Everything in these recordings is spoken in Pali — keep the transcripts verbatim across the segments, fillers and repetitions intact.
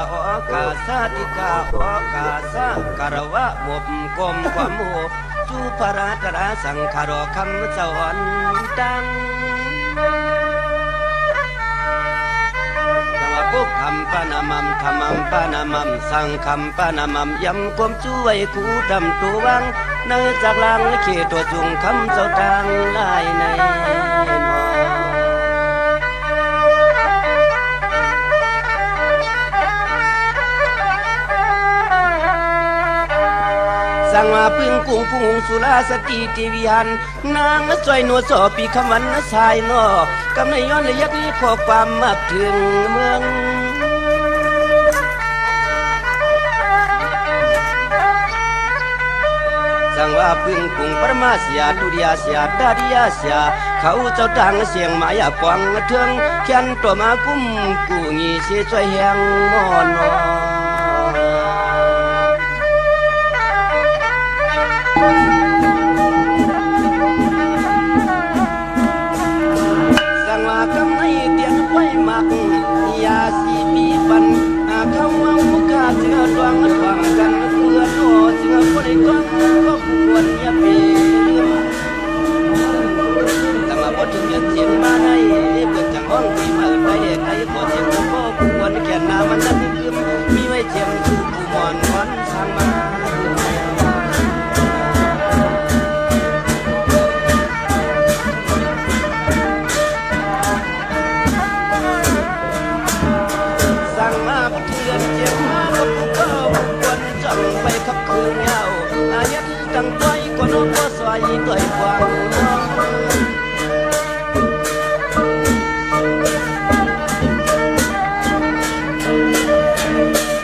โอกาสาธิกา โอกาสาคารวะ บกบกลมความโห สุภราตราสังขารอคำสอนตัง สวากุกคำปะนามัม ธรรมัมปะนามัม สังฆัมปะนามัม ยำความช่วยครูทำตัววัง ในจากลางเขตตัวจุงคำเจ้าต่างหลายในหนอ สังวาปึงกุงพุงสุราสติติวิหัน นางสวยหนวดสอปีคำวันสายหนอ กำในย้อนระยะนี้ขอความมักถึงเมือง สังวาปึงกุงปรมาเสีย ดุริยาเสีย ดาริยาเสีย เขาเจ้าต่างเสียงหมายปองเทือง เขียนตัวมากุ้มกู่งีเสียช่วยแหงมอนอ สังวาคำในเตียนไว้มัก ยาสีปีปัน อาเข้าวังมุกาเสือดวงดวงกันเพื่อโตเสือคนในกองก็ควรอย่าเปลี่ยน แต่มาพอถึงเดือนเจ็ดมาได้ เปิดจังห้องปีใหม่ไปเด็กไอ้ปวดเจ็บก็ควรแขนหน้ามันนั่นคือมีไว้เจ็บคือผู้มอนมอนสร้างมา สร้างมาบนเทือนเจ็บมาบนภูเขาควรจ้องไปขับคืนเงาอายัดตั้งต้อยก็นกก็ซอยต้อยกวาง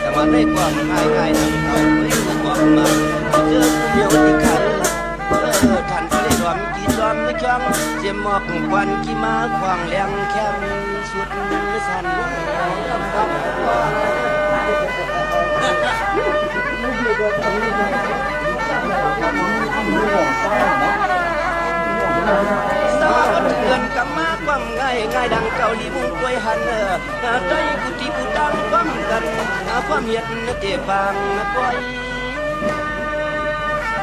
แต่ว่าในความง่ายๆนั้นเขาไม่รู้ความหมายเจอผู้เดียวที่ขัน เออ ท่านก็ได้รวมกี่จอมไม่จอมเสียหมอกควันกี่มาขวางแหลงแคมสุดสัน สาวเดือนกำมาความง่ายง่ายดังเกาหลีมุ่งกล้วยหันเออ ใจกุฏิกุตังความกันความเห็นเตปางปล่อย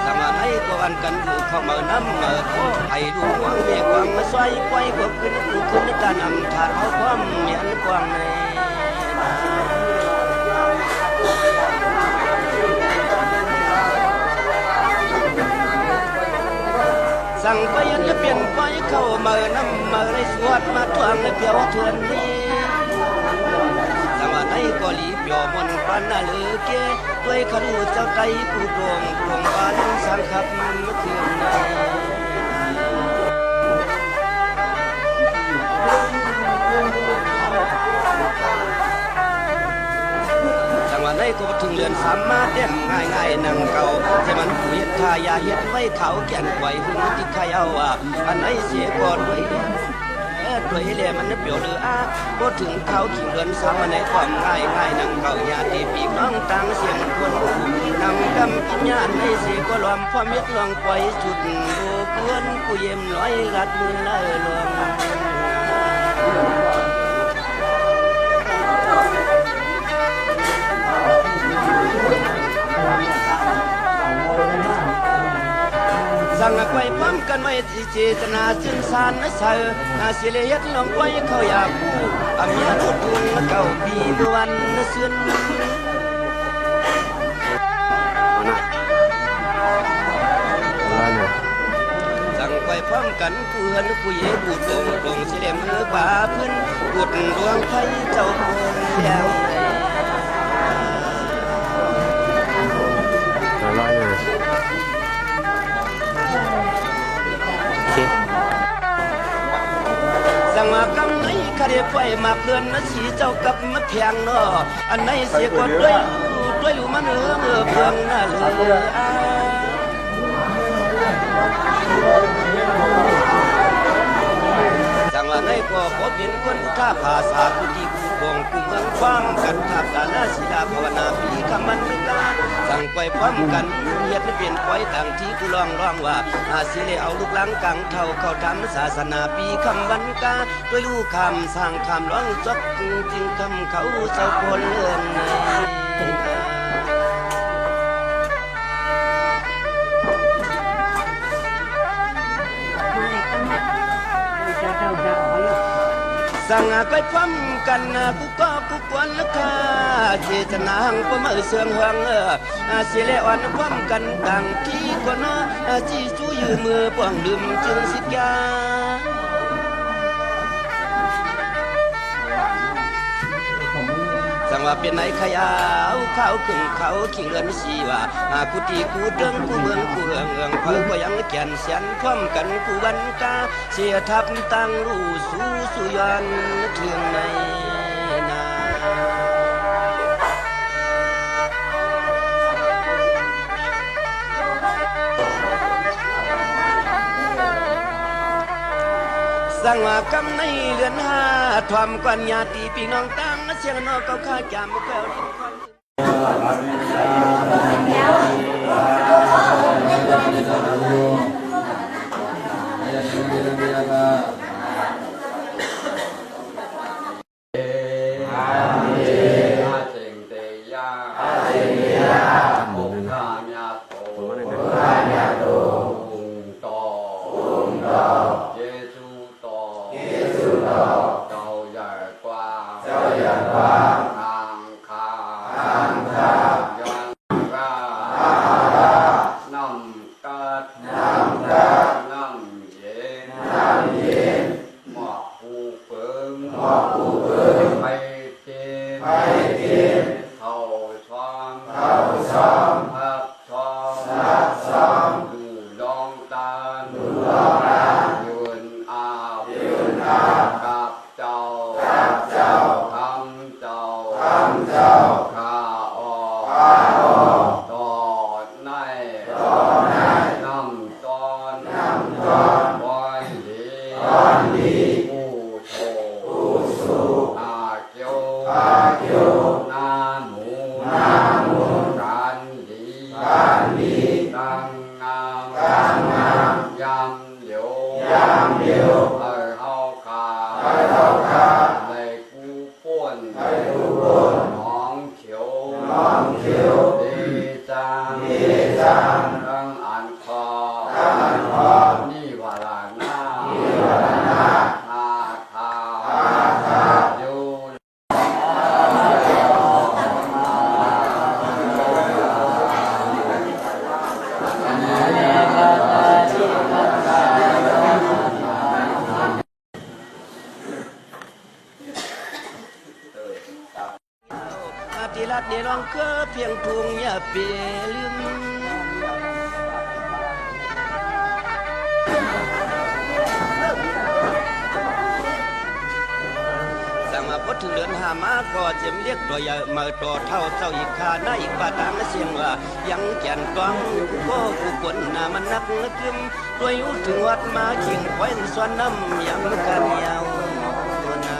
สมาในก็อันกันผู้เข้ามาน้ำมาขอให้ลูกหวังเมฆหวังมาซอยปล่อยพวกขึ้นผู้ขึ้นตานำถาดเอาความเมียนกว้างใน สังไปอันจะเปลี่ยนไปเข้ามาน้ำมาในสวดมาทวงในเปียวเถื่อนนี้ สมาในก็หลีเปียวมนต์ปันนาลือเก ด้วยขนูเจ้าไตรผู้โปร่งโปร่งปานสังขับเมื่อคืนใน จังหวะในก็ถึงเดือนสามมาเต็มง่ายง่ายๆ นังเก่า ที่มันผู้เฮ็ดทายาเฮ็ดไว้เขาแก่นไหวหึงที่ใครเอาอ่ะ อันไหนเสียก่อนด้วย เออ ตัวเอเล่มันเปรียวหรืออ้า บ่ถึงเขาขิงเดือนสามมาในความง่ายง่ายนังเก่า ญาติพี่น้องต่างเสียงคน นำกำกินญาณในสีก็รวม ความเฮ็ดลองปล่อยจุด โบเพื่อนผู้เยี่ยมร้อยรัดมือเล่าลวง สั่งไว้พร้อมกันไว้ ที่เจตนาซึ่งสารใสอาศิเลเฮ็ดลงไว้เขาอยากผู้อามีอานุทุนเก่าปีเมื่อวันซื่น เอานะ เอาละนะ สั่งไว้พร้อมกันผู้เฮือนผู้เย่ผู้ตรงตรงสิเลมือขวาพื้นบุตรดวงไฟเจ้าโพนแก้ว เอาละนะ โอเค สังวากรรมในคดีไฟหมากเดือนนะสีเจ้ากับมาแทงเนาะ อันไหนเสียก็ด้วยรู้ด้วยรู้มันเออเมื่อเพียงหน้าเหลืออาสังวา ໃນກໍຂໍເປັນຄົນທາພາສາ ຜູ້ທີ່ຜູ້ປອງຜູ້ເມືອງ ພ້ອມກັນທາບດານາສີລາພາວະນາ ປີຄຳວັນເວລາ ສັ່ງໄປພ້ອມກັນ ເຮັດໃຫ້ເປັນໄປຕາມທີ່ຜູ້ຮ້ອງຮ້ອງວ່າ ອາ ຊິໄດ້ເອົາລູກຫຼານກາງເຖົ້າເຂົ້າທຳສາສະໜາ ປີຄຳວັນກາ ດ້ວຍລູກຄຳສ້າງຄຳຮ້ອງ ຈົກຈຶ່ງຄຳເຂົາເຈົ້າຄົນເລື່ອງໃນ ສັງຫາໄປພ້ອມກັນ ກູກໍກູກວນລະຄາ ເຈຕນາຫັງບໍ່ມາເຊື່ອງຫວັງ ອາ ຊິແລອອນພ້ອມກັນ ຕັ້ງທີ່ກໍນອ ອາ ຊິຊູຢືມມືປ້ອງດື່ມຈຶ່ງສິກຂາ ສັງວ່າເປັນໃນຂະຍາວ ຂາວຂຶ້ນຂາວຄີງເຮືອນຊີວາ ຫາກູຕີກູເຕີງກູເມືອງກູເຮືອງເອື້ອງ ເພິ່ນກໍຍັງແກ່ນແສນ ພ້ອມກັນກູວັນກາ ເສຍທັບຕັ້ງຮູ້ສູສູຍ້ອນເຖິງໃນນາ ສັງວ່າກຳໃນເດືອນຫ້າ ຖ້ວມກ່ອນຍາດຕິພີ່ນ້ອງຕ່າງ ສຽງນອກເກົາຂາຈາມແປ້ວລິນຄອນ Aseṭṭheyya, aseṭṭheyya, puggaññatto, puggaññatto, ဂုဏ်တော်, ဂုဏ်တော်, ကျေးဇူးတော်, ကျေးဇူးတော်, ကြောက်ရွံ့ကွာ, ကြောက်ရွံ့ကွာ, သင်္ခါ, သင်္ခါ, ယွၼ်းရ သင်္ခါ, နမ်ႉကတ်း, နမ်ႉကတ်း, နမ်ႉယဵၼ်, နမ်ႉယဵၼ်, မွၵ်ႇၽူႈပိူင်, မွၵ်ႇၽူႈပိူင်, ၽႆးတဵၼ်, ၽႆးတဵၼ်, ထဝ်ႈသွမ်း, ထဝ်ႈသွမ်း, ႁပ်ႉသွမ်း, ႁပ်ႉသွမ်း, လူႇလွင်းတၢၼ်း, လူႇလွင်းတၢၼ်း, ယုၼ်ႇဢၢပ်ႈ, ယုၼ်ႇဢၢပ်ႈ, ၵၢပ်ႈၸဝ်ႈ, ၵၢပ်ႈၸဝ်ႈ, ၶမ်းၸဝ်ႈ, ၶမ်းၸဝ်ႈ, ၶႃႈဢေႃႈ, ၶႃႈဢေႃႈ, တေႃႈၼႆႉ, တေႃႈၼႆႉ, ၼမ်ႉတွၼ်း, ၼမ်ႉတွၼ်း, ၽွၼ်းလီ, ၽွၼ်းလီ, ၵုသူဝ်ႇ, ၵုသူဝ်ႇ, ဢၵျူဝ်း, ဢၵျူဝ်း, ၼႃးမူၼ်း, ၼႃးမူၼ်း, ၵၢၼ်လီ, ၵၢၼ်လီ, တၢင်းငၢမ်း, တၢင်းငၢမ်း, ယၢမ်းလဵဝ်, ယၢမ်းလဵဝ်, ႁႂ်ႈႁဝ်းၶႃႈ, ႁႂ်ႈႁဝ်းၶႃႈ, လႆႈၵူႈ ပူၼ်ႉ ႁႂ်ႈၵူႈပူၼ်ႉ ၼွင်ၶဵဝ် ၼွင်ၶဵဝ် တေၸၢင်ႈ တေၸၢင်ႈ တၢင်းဢၼ်ၶေႃႈ တၢင်းဢၼ်ၶေႃႈ ၼီႇဝရၼ ၼီႇဝရၼ ႁႃႈၶႃႈ ႁႃႈၶႃႈ ယူႇ ອະຕິລັດເນລອງເຄືອພຽງທຸງ ຢ່າເປລືມ. ສັ່ງວ່າພໍເຖິງເດືອນຫ້າມາ ກໍຈຽມລຽກຕົວໃຫຍ່ມາຕໍ່ເຖົ້າເຈົ້າອີກຂ້າ ນາອີກປາຕາງສຽງວ່າ ຍັງແກ່ນຕ້ອງ ຜູ້ພໍ່ຜູ້ຄົນໜ້າມັນໜັກກຶມ ດ້ວຍຫູເຖິງວັດມາ ຄີງຄວາຍສວນນ້ຳ ຍາມການຍາວນາ.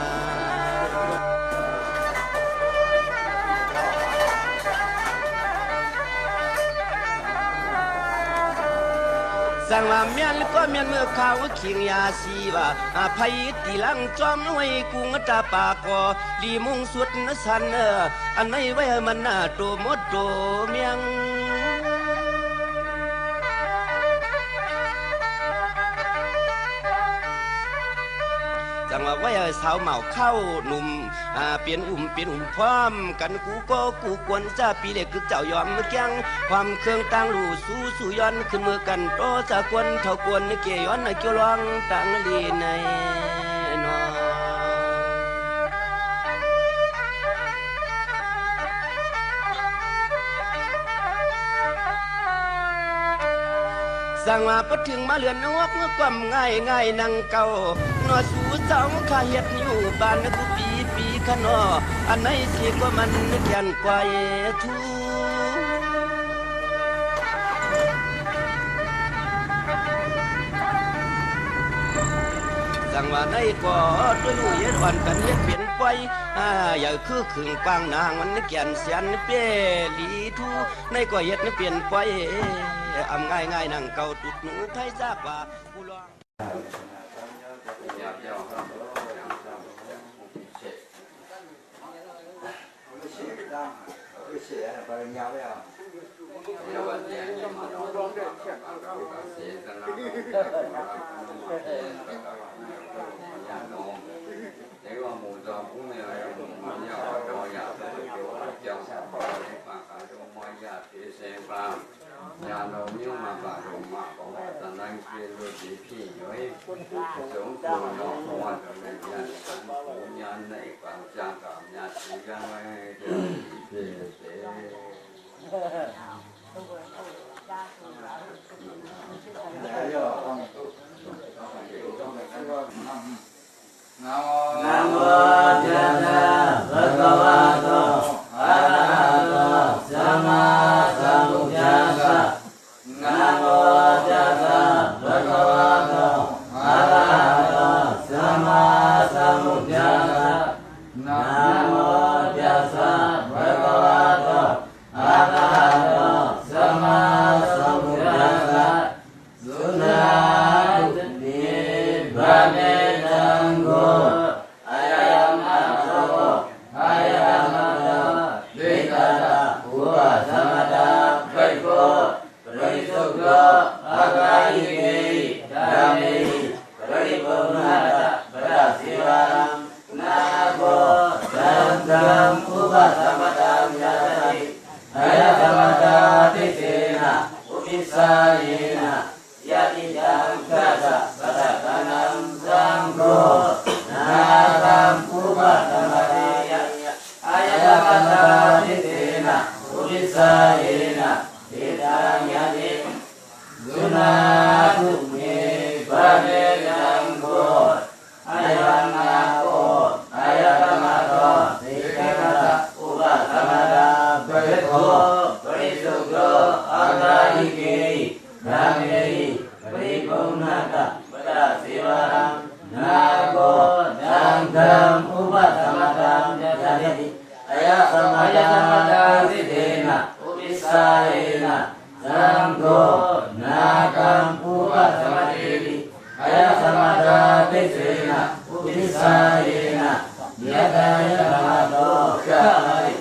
ສັ່ງວ່າແມ່ນກໍແມ່ນເມື່ອຂ່າວຄີງຢາຊີວ່າ ອາໄພຕີຫຼັງຈອມໄວ້ກຸງຕາປາກໍ ລີມຸງສຸດສັນ ເອີ ອັນໃນໄວ້ໃຫ້ມັນໜ້າໂຕມົດໂຕມຽງ. ຈັ່ງວ່າໄວ້ໃຫ້ສາວໝ້າວຂາວໜຸ່ມ ອາ ເປັນອຸ້ມເປັນອຸ້ມພ້ອມກັນ ກູ່ກໍກູ່ກວນຈາປີເລັກກຶກເຈົ້າຍອມແກ່ງ ຄວາມເຄື່ອງຕ່າງຮູ້ສູສູຍ້ອນ ຂຶ້ນເມືອກັນຕໍ່ຈາກວນເຖົ້າກວນເກຍ້ອນ ໃນເກີ້ລອງຕ່າງລີໃນ ນອ. ສັ່ງວ່າປະເຖິງມາເຮືອນອອກ ຄວາມງ່າຍງ່າຍນັ່ງເກົ່າ ນອ ສູ່ເຈົ້າຂ້າເຮັດຢູ່ບ້ານ ກູ່ປີປີຂະໜໍ ອັນໃນຊິກວ່າມັນແກ່ນກວາຍທູ. จังหวะในก็ด้วยรู้เหตุอ่อนกันเฮ็ดเป็นป่อย อ่า ใหญ่คือขึงปางนางมันแก่นแสนเปรียลีทู ในก็เฮ็ดเปลี่ยนป่อย อำง่ายๆ นั่งเก่าตุดหนูไทยซากว่าผู้ร้อง Namo tassa bhagavato arahato sammāsambuddhassa. Namo tassa bhagavato arahato sammāsambuddhassa. Namo tassa bhagavato arahato sammāsambuddhassa. Suṇātu me bhante saṅgho. Ayaṃ āgamo ayasmato dvigatā upasampadāpekkho parisuddho aggāhikehi dhāmehi paripuṇṇassa padasīvaraṃ. Nāgo saṅghaṃ upasampadaṃ yācati. Ayasmatā disena upissāyena yadidaṃ dasa pattakallaṃ saṅgho nāgaṃ upasampādeti. Ayasmatā disena upissāyena idha yati. Suṇātu me bhante saṅgho. Ayaṃ nāgo ayasmato dvigatā upasampadāpekkho parisuddho aggāhikehi dhāmehi paripuṇṇassa padasīvaraṃ. Nāgo saṅghaṃ upasampadaṃ yācati. Ayasmatā disena upissāyena saṅgho nāgaṃ upasampādeti. Ayasmatā disena upissāyena yadayasmato gamati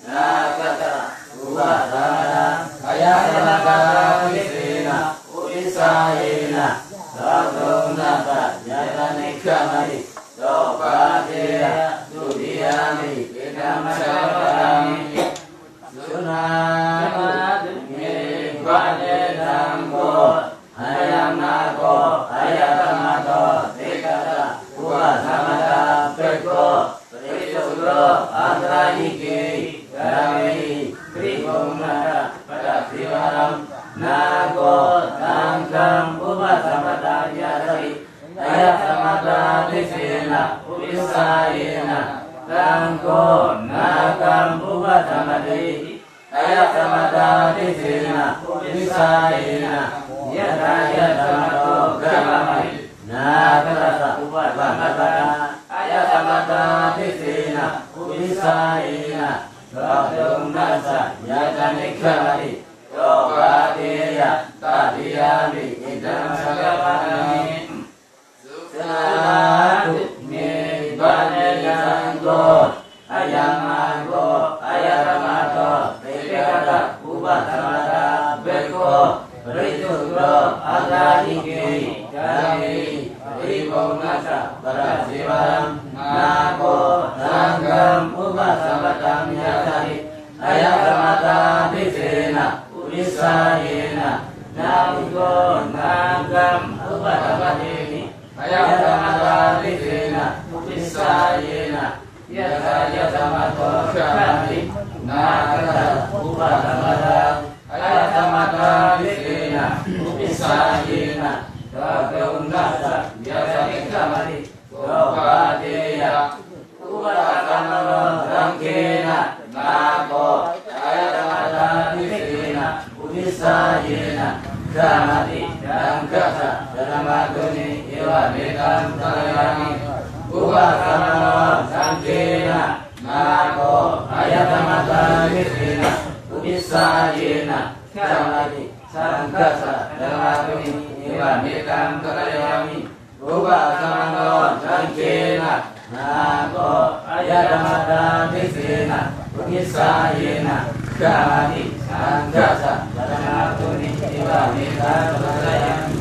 nāgassa upasampadaṃ. Ayasmatā disena upissāyena satthuṃ nassa yassa nikkhamati so bhāgeyya dutiyampi idha majjhapaddāni. Suṇātu me bhante saṅgho. Ayaṃ nāgo ayasmato dvigatā upasampadāpekkho parisuddho aggāhikehi dhāmehi paripuṇṇassa padasīvaraṃ. Nāgo saṅghaṃ upasampadaṃ yācati. Ayasmatā disena upissāyena saṅgho nāgaṃ upasampādeti. Ayasmatā disena upissāyena yadayasmato gamati nāgassa upasampadaṃ. Ayasmatā disena upissāyena satthuṃ nassa yassa nikkhamati so bhāgeyya tatiyampi idha majjhapaddāni. Suṇātu me bhante saṅgho. Ayaṃ nāgo ayasmato dvigatā upasampadāpekkho parisuddho aggāhikehi dhāmehi paripuṇṇassa padasīvaraṃ. Nāgo saṅghaṃ upasampadaṃ yācati. Ayasmatā disena upissāyena nāgo nāgaṃ upasampādeti. Ayasmatā disena upissāyena yadayasmato gamati nāgassa upasampadaṃ. Ayasmatā disena upissāyena satthuṃ nassa yassa nikkhamati so bhāgeyya upasampado saṅghena. Nāgo ayasmatā disena upissāyena gamati nāgassa sadamattuni. Evametaṃ sariyā nāgo ayasmatā disena upissāyena khamati saṅghassa dadanātūti. Evaṃ me taṃ dānayāmi. Upasamaṃ saṅghena nāgo ayasmatā disena upissāyena khamati saṅghassa dadanātūti. Evaṃ me taṃ dānayāmi.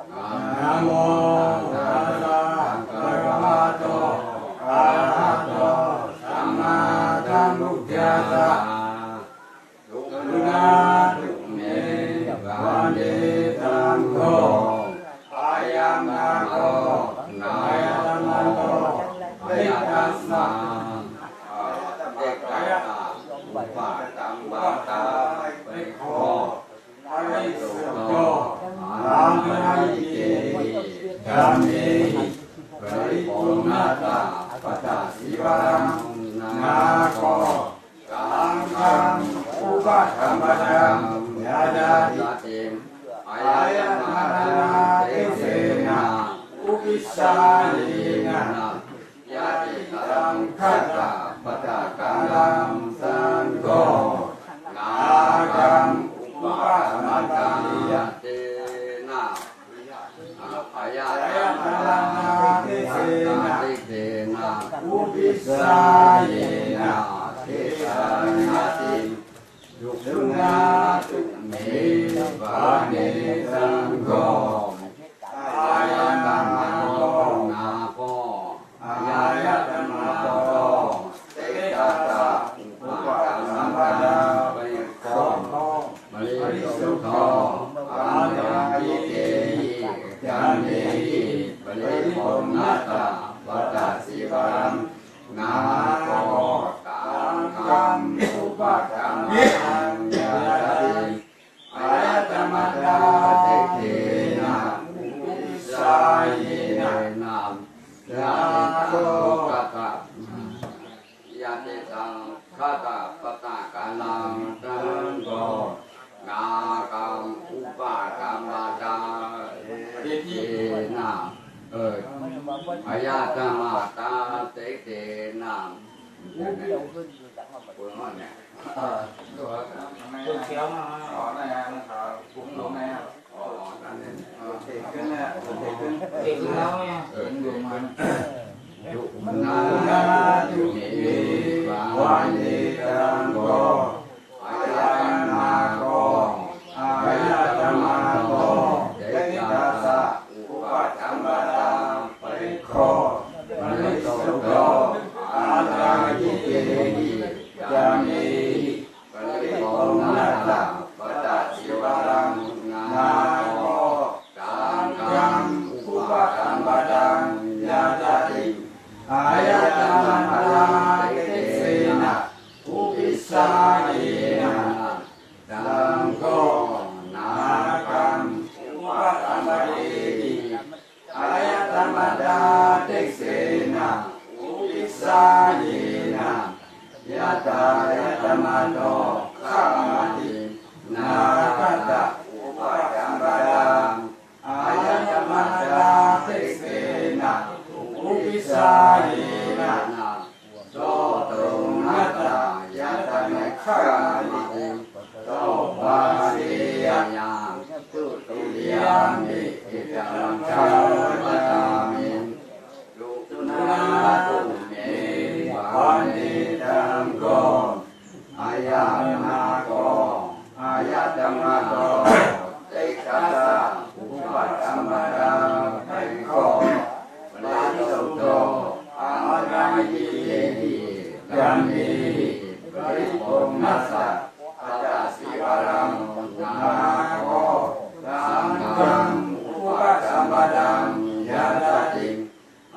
Namo tassa bhagavato arahato sammāsambuddhassa. Suṇātu me bhante saṅgho. Ayaṃ nāgo ayasmato disena upakammantā paṭikkho parisuddho ānāgīrehi dhammehi paripūṇaṃ pattacīvaraṃ. Nāgo saṅghaṃ upakammantā yācati. Ayaṃ nāgo disena upissāyena yācati saṅghassa pattakallaṃ. Saṅgho nāgaṃ upakammantā yācati. Ayaṃ nāgo disena upissāyena disena yācati. Suṇātu me bhante saṅgho. Ayaṃ nāgo ayasmato disassa upakammantā paṭikkho parisuddho ānāgīrehi dhammehi paripūṇaṃ pattacīvaraṃ. Nāgo saṅghaṃ upakammantā yācati. Ayasmatā disena upissāyena nāgo yācati saṅghassa pattakallaṃ. Saṅgho nāgaṃ upakammantā disena ayasmatā disena. Ơ, เด็กขึ้นแล้วเนี่ย เด็กขึ้นแล้วเนี่ย เออ Suṇātu me bhante saṅgho. Ayaṃ nāgo ayasmato disassa upakammantā paṭikkho parisuddho ānāgīrehi dhammehi paripūṇaṃ pattacīvaraṃ. Nāgo saṅghaṃ upakammantā yācati. Ayasmatā disena upissāyena saṅgho nāgaṃ upakammanteti. Ayasmatā disena upissāyena yathāyasmato khamati nāgassa upakammantā. Ayasmatā disena upissāyena so tuṇhassa yathāyasmato khamati so bhāseyya. Dutiyampi etaṃ gabbhāsi. Suṇātu me bhante saṅgho. Ayaṃ nāgo ayasmato disassa upakammantā paṭikkho parisuddho ānāgīrehi dhammehi paripuṇṇassa pattacīvaraṃ, nāgo saṅghaṃ upasampadaṃ yācati,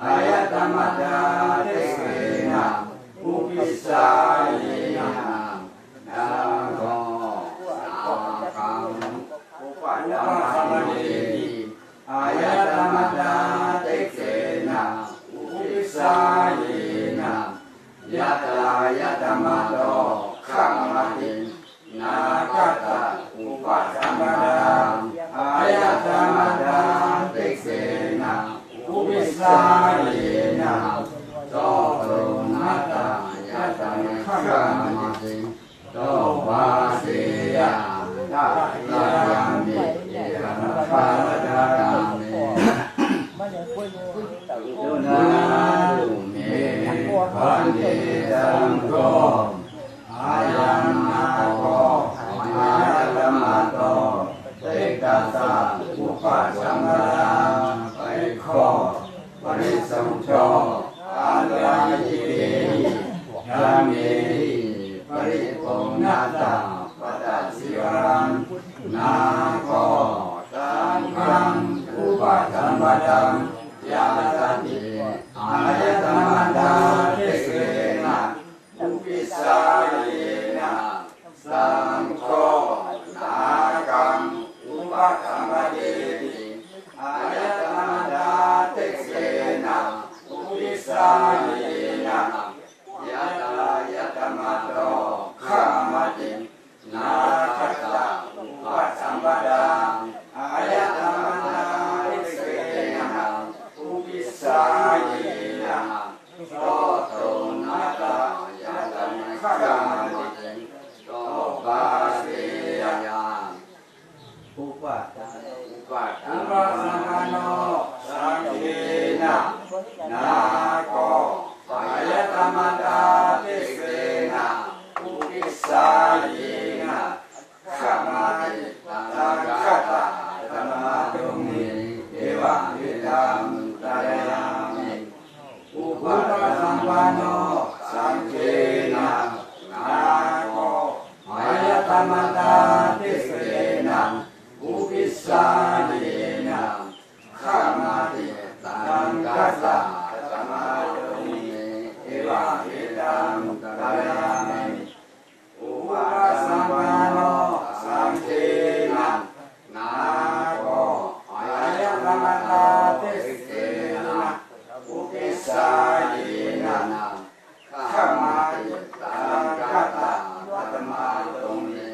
ayatamātā tejena upissāyena, nāgo saṅghaṃ upasampādeti, ayatamātā tejena upissāyena, yathāyatamato khamati, nāgassa upasampadaṃ, ayatamātā tejena upissāyena, so tuṇhassa yathāyatamato khamati, so bhāseyya. Tatiyampi idamabhāsitaṃ. Suṇātu me bhante saṅgho, ayaṃ nāgo ayatamāto, tejassa upasampadaṃ, pekkho parisuddho antarāyikehi dhammehi, paripuṇṇassa pattacīvaraṃ, nāgo saṅghaṃ upasampadaṃ yācati, ayatamātā tejena upissāyena, saṅgho nāgaṃ upasampādeti, ayatamātā tejena upissāyena, yathāyatamato khamati, nāgassa upasampadaṃ, ayatamātā tejena upissāyena, so tuṇhassa yathāyatamato khamati, so bhāseyya. Upa- upasampano saṅghena, nāgo ayatamātā tejena upissāyena, khamati, taṃ katvāna tamādo me, evaṃ vidaṃ dānāmi. Upasampano saṅghena, nāgo ayatamātā tejena upissāyena, khamati, taṃ katvāna tamādo me, evaṃ vidaṃ dānāmi. Upasampano saṅghena, nāgo ayatamātā tejena upissāyena, khamati, taṃ katvāna tamādo me,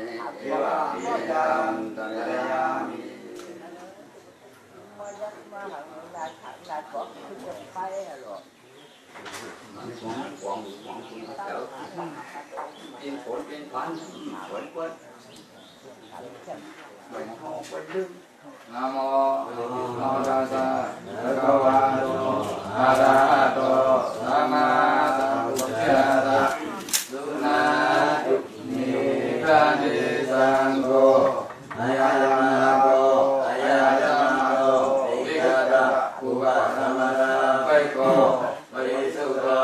evaṃ vidaṃ dānāmi. Namo tassa bhagavato arahato sammāsambuddhassa. Suṇātu me bhante saṅgho, ayaṃ nāgo ayatamāto, tejassa upasampadaṃ pekkho parisuddho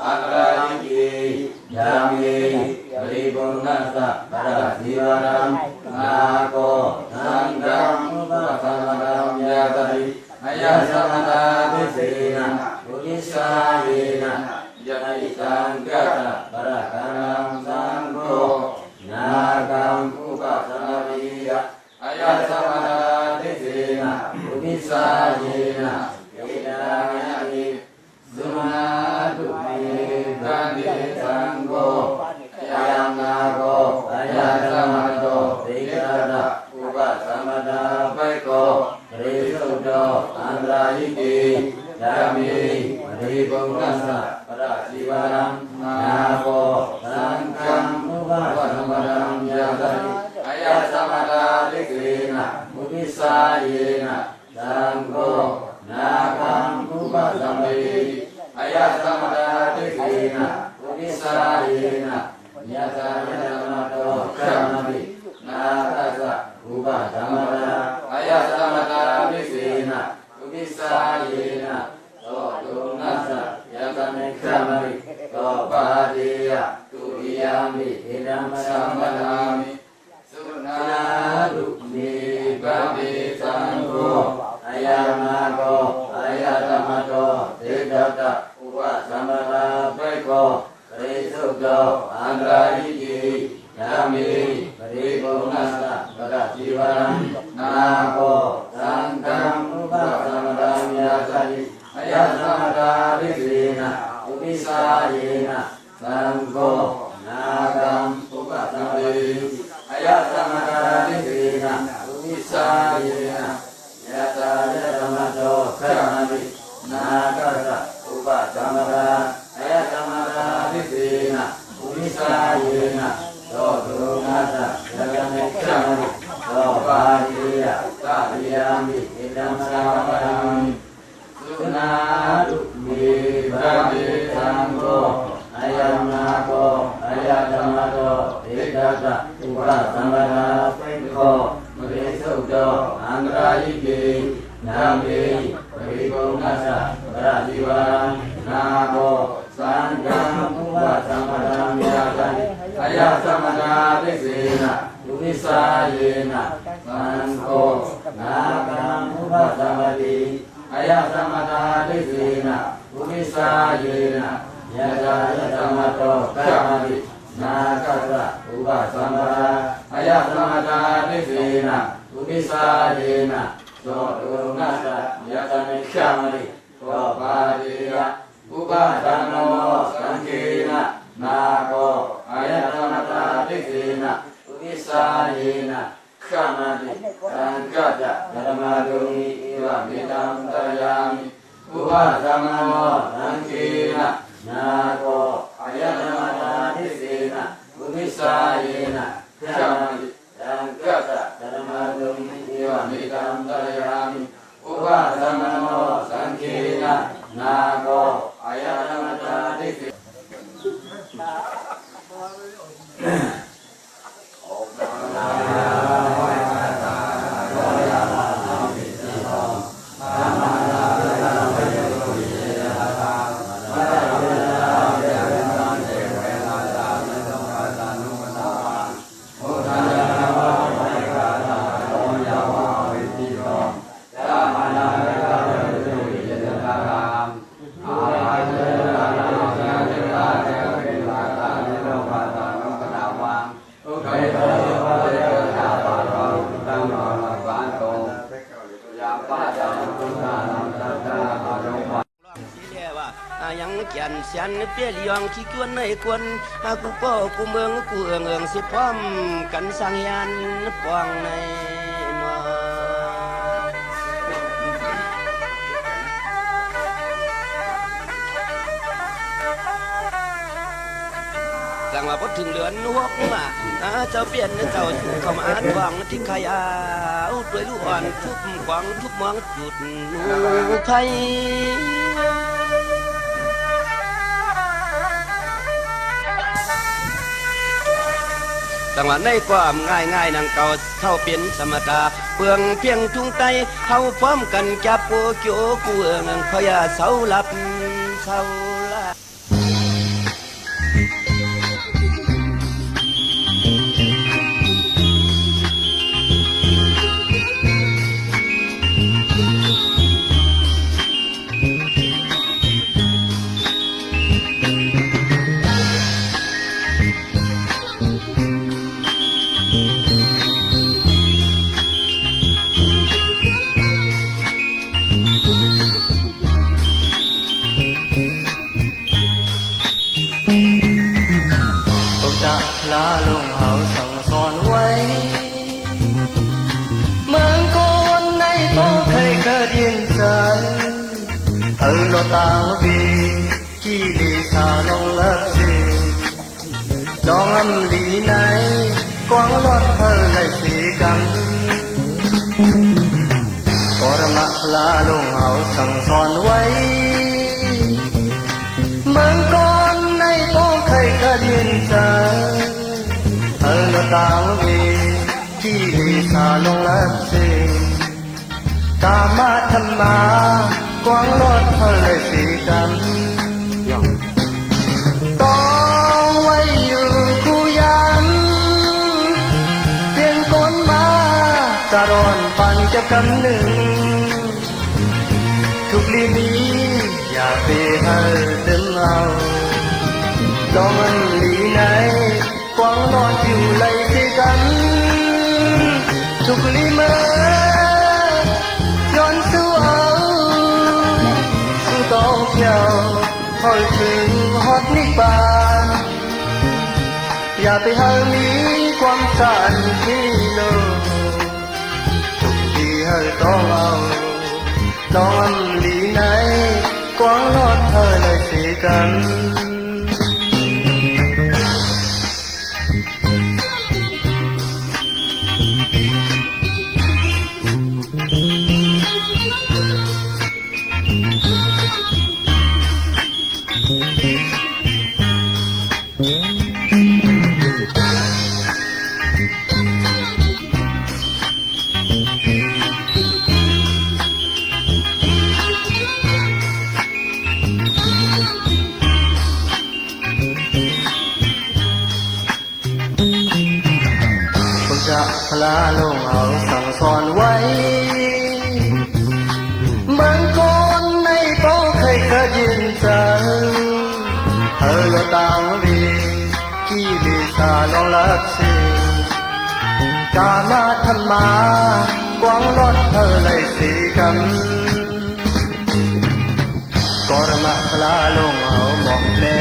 antarāyikehi dhammehi, paripuṇṇassa pattacīvaraṃ, nāgo saṅghaṃ upasampadaṃ yācati, ayatamātā tejena upissāyena, yadi saṅghassappaṭikaranaṃ saṅgho nāgaṃ upasampādeyya, ayatamātā tejena upissāyena, idamāniyāni. Suṇātu me bhante saṅgho, ayaṃ nāgo ayatamāto, tejassa upasampadaṃ pekkho parisuddho antarāyikehi dhammehi, paripuṇṇassa pattacīvaraṃ, nāgo saṅghaṃ upasampadaṃ yācati, ayatamātā tejena upissāyena, saṅgho nāgaṃ upasampādeti, ayatamātā tejena upissāyena, yathāyatamato khamati, nāgassa upasampadaṃ, ayatamātā tejena upissāyena, so tuṇhassa yathāyatamato khamati, so bhāseyya. Dutiyā Yāmi idaṃ samaṃ vadāmi. Suṇātu me bhante saṅgho. Ayaṃ nāgo ayatamāto tiṭṭhassa upasampadāpekkho parisuddho antarāyiki dhamme paripuṇṇassa pattacīvaraṃ nāgo saṅghaṃ upasampadaṃ yācati. Ayaṃ samaṃ vadāmi. Adisena uddisāyena saṅgho nāgaṃ upasampādeti. Ayaṃ samaṃ vadāmi. Adisena uddisāyena yācāyatamāto khamati nāgassa upasampadaṃ. Ayaṃ samaṃ vadāmi. Adisena uddisāyena soṇassa yācati khamati sopādiya. Tatiyampi idaṃ samaṃ vadāmi. Suṇātu me bhante saṅgho. Ayaṃ nāgo ayatamāto tiṭṭhassa upasampadāpekkho parisuddho antarāyike dhamme paripuṇṇassa pattacīvaraṃ nāgo saṅghaṃ upasampadaṃ yācati. Ayaṃ samaṃ vadāmi. Adisena uddisāyena saṅgho nāgaṃ upasampādeti. Ayaṃ samaṃ vadāmi. Adisena uddisāyena yācāyatamāto khamati nāgassa upasampadaṃ. Ayaṃ samaṃ vadāmi. Adisena uddisāyena soṇassa yācati khamati sopādiya. Upasampanno saṅghena nāgo ayatamāto. Adisena uddisāyena khamati saṅghassa yatamātumhi. Evamevaṃ dhārayāmi. Upasampanno saṅghena nāgo ayatamāto. Adisena uddisāyena khamati saṅghassa yatamātumhi. Evamevaṃ dhārayāmi. Upasampanno saṅghena nāgo ayatamāto. Adisena Yang kian sian pia liong ki chuan nai kuan, a ku po ku mương ku ương ương si pom kan sang hian pong nai no. Rằng là bất thường lưỡn huốc mà, à, cháu biển cháu không ăn vòng thì khai áo, đuôi lũ on chụp quăng chụp mong chụp nụ thay. Rằng là nay qua ngài ngài năng cầu thâu biến samata, phương phiêng trung tây, hậu phóm cần chạp cô kiô cu ương, khói à sáu lặp, sáu lặp. Phật Đà Lung hậu sẵn son quay, mừng con nay có thầy cơ điện giới, ở lo ta vì chi đi xa lòng lấp gì. Dong âm lý này, quang lót thơ lại sĩ gắn. Có rama la lung hậu sẵn son quay, mừng con nay có thầy cơ điện giới, ở lo ta vì chi đi xa lòng lấp gì. Kāma dhammā, quang lót thơ lệ sĩ tâm. Tong wai yu ယဝ်ႉၵမ်းၼိုင်ႈ ထုၵ်ႇလီမီး ယႃႇပေႁႂ်ႈတိုၼ်းဢဝ်၊ လွင်ႈဢၼ်လီၼႆႉ ၵႂၢင်ႈလွတ်ႈယူႇလႆႈသေၵမ်း။ ထုၵ်ႇလီမိူဝ်း ယွၼ်းသူးဢဝ် သူးတွင်းၽႅဝ် ႁွတ်ႈထိုင်ႁွတ်ႈၼိပ်ႉပၢၼ်ႇ၊ ယႃႇပေႁႂ်ႈမီးၵႂၢမ်းၸၢၼ်ႇၶီႈလူႉ။ ထုၵ်ႇလီႁႂ်ႈတွင်းဢဝ် လွင်ႈဢၼ်လီၼႆႉ ၵႂၢင်ႈလွတ်ႈႁႂ်ႈလႆႈသေၵမ်း။ ပုၼ်ႈတႃႇၽြႃးလူင်ႁဝ်း သင်ႇသွၼ်ဝႆႉ မၼ်းၵူၼ်းၼႆႉ ပေႃးၶႂ်ႈၵတ်းယဵၼ်ၸႂ် ႁႂ်ႈလေႃးတၢင်းဝေႇ ၵိလေႇသႃႇလွင်ႈလပ်းသဵင်ႈ၊ ၵႃႇမထမ်ႇမႃႇ ၵႂၢင်ႈလွတ်ႈႁႂ်ႈလႆႈသေၵမ်း။ ၵေႃးတမၽြႃးလူင်ႁဝ်း မွၵ်ႇလႄႈ